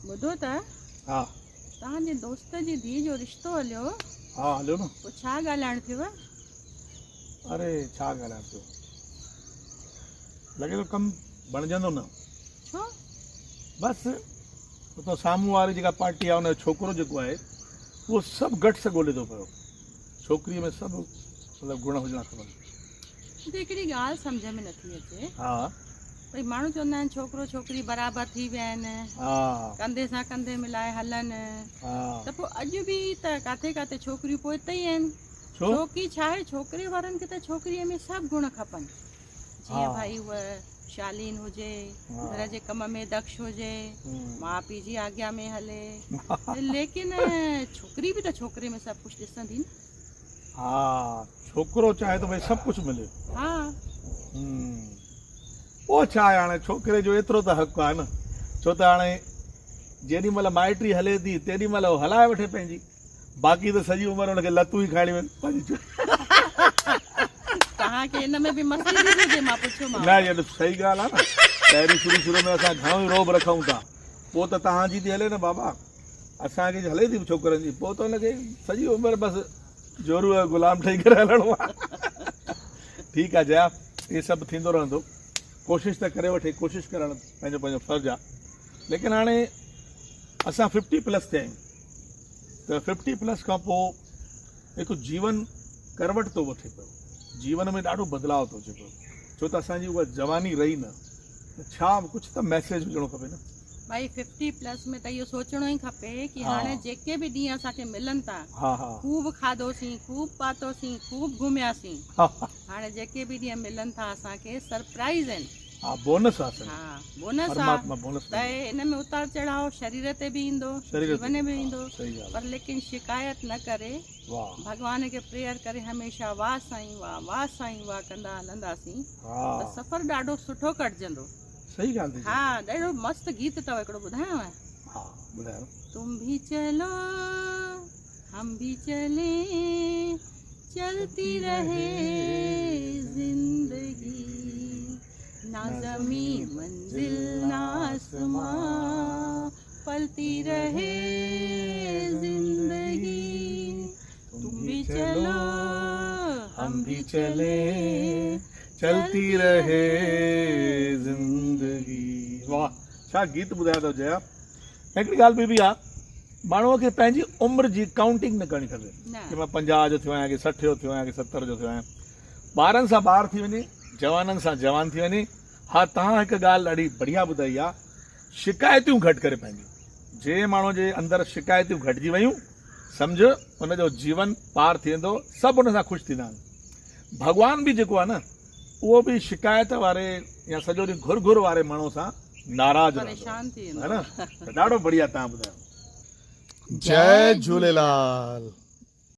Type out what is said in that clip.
ٻڌو ته ها. توهان جي دوست جي ڌيء جو رشتو هليو. ها هليو نه. پوء ڇا ڳالهائڻ ٿيو؟ اري ڇا ڳالهائڻ ٿيو. لڳي ٿو ڪم بڻجندو نه. ڇو؟ بس اتان سامهون واري جيڪا پارٽي آهي ان جو ڇوڪرو جيڪو آهي اهو سڀ گٽس ڳولي ٿو پيو. ڇوڪريء ۾ سڀ مطلب گڻ هجڻا کپن. مون کي هڪڙي ڳالهه سمجهه ۾ نٿي اچي. ها. ڀئي ماڻهو چوندا آهن ڇوڪرو ڇوڪري برابر ٿي ويا آهن. ها. ڪنڌي سان ڪنڌي ملائي هلن. ها. ته پوء اڄ به ته ڪاٿي ڪاٿي ڇوڪريون پوئتي ئي آهن. ڇو؟ ڇو ڪي ڇا آهي ڇوڪري وارن کي ته ڇوڪريء ۾ سڀ گڻ کپن. جيئن ڀائي هوء شالين هجي، گهر جي ڪم ۾ دڪش هجي، ماء پيء جي آگيا ۾ هلي. ليڪن ڇوڪري به ته ڇوڪري ۾ سڀ ڪجهه ڏسندي نه. ها ڇوڪرو چاهي ٿو ڀئي سڀ ڪجهه ملي. ها. پوء ڇا آهي هاڻي ڇوڪري جو ايترو ته حق آهي نه ڇو ته هاڻي جيڏي مهل مائٽي هلي ٿي تيڏي مهل هو هلائي وٺي پنهنجي. باقي ته سڄي عمر ان کي لتون ئي کائڻيون آهن پنهنجي توهان کي ان ۾ به مستي ٿي ٿئي مان پڇيومانو. نه اها ته صحيح ڳالهه آهي نه پهرين شروع شروع ۾ اسان گهڻو ئي رعب رکون ٿا پوء ته توهان جي ٿي هلي نه بابا اسان کي هلي ٿي ڇوڪرن جي پوء ته ان کي سڄي عمر بس جورو جو غلام ٺهي ڪري هلڻو آهي ٺيڪ آهي جيا اهي سڀ ٿيندو رهندو ڪوشش ته ڪري وٺي ڪوشش ڪرڻ پنهنجو پنهنجو فرض آهي ليڪن هاڻي اسان ففٽي پلس ٿيا آهيون ته ففٽي پلس کان پوء هڪ جيون ڪروٽ ٿو وٺي پيو جيون ۾ ڏاڍو بدلاء ٿو اچي پيو ڇو ته اسان جي اها جواني رهي نه ته ڇا ڪجهه ته ميسيج هجڻو کپي نه. ڀائي ففٽي پلس ۾ ته اهو سوچڻو ئي کپي ڪي هاڻي جيڪي به ڏينهن اسان کي ملن ٿا خوب کاڌوسين خوب پاتوسين خوب گهمياسين هاڻي جيڪي به ڏينهن ملن ٿا اسان کي سرپرائز آهن. ها بونس آ سائين. ها بونس آ پرماتما بونس ته ان ۾ اتار چڙهاء شرير تي به ايندو جيون ۾ به ايندو پر ليڪن شڪايت نه ڪري ڀڳوان کي پريئر ڪري هميشه واه سائين واه واه سائين واه ڪندا هلنداسين ته سفر ڏاڍو سٺو ڪٽجندو. صحيح ڳالهه ٿي ها ڏاڍو مست گيت اٿو هڪڙو ٻڌايانو؟ ها ٻڌايو. تم ڀي چلو هم ڀي چلي چلتي رهي زندگي نا زمين منزل نا آسمان پلتي رهي زندگي تم ڀي چلو هم ڀي چلي چلتي رهي زندگي. واه ڇا گيت ٻڌايو اٿو جيا. هڪڙي ڳالهه ٻي به آ ماڻهوء کي پنهنجي عمر جي ڪائونٽنگ نه ڪرڻي کپي ڪي مان 50 جو ٿيو آهيان ڪي 60 جو ٿيو آهيان ڪي 70 جو ٿيو آهيان. ٻارن سان ٻار ٿي وڃي جوانن سان جوان ٿي وڃي. ها توهان هڪ ڳالهه ڏاڍي بڙيا ٻڌائي آ شڪايتون گهٽ ڪري پنهنجيون. جنهن ماڻهوء جي اندر شڪايتون گهٽجي ويون سمجهه ان جو جيون پار ٿي ويندو سڀ ان سان خوش ٿيندا آهن. ڀڳوان به جيڪو آهي نه اهو به شڪايت واري يا سڄو ڏينهن گهر گهر واري ماڻهو سان ناراض رهندو آهي ها نه ته ڏاڍو بڙيا توهان ٻڌايو. جئي جهوليلال.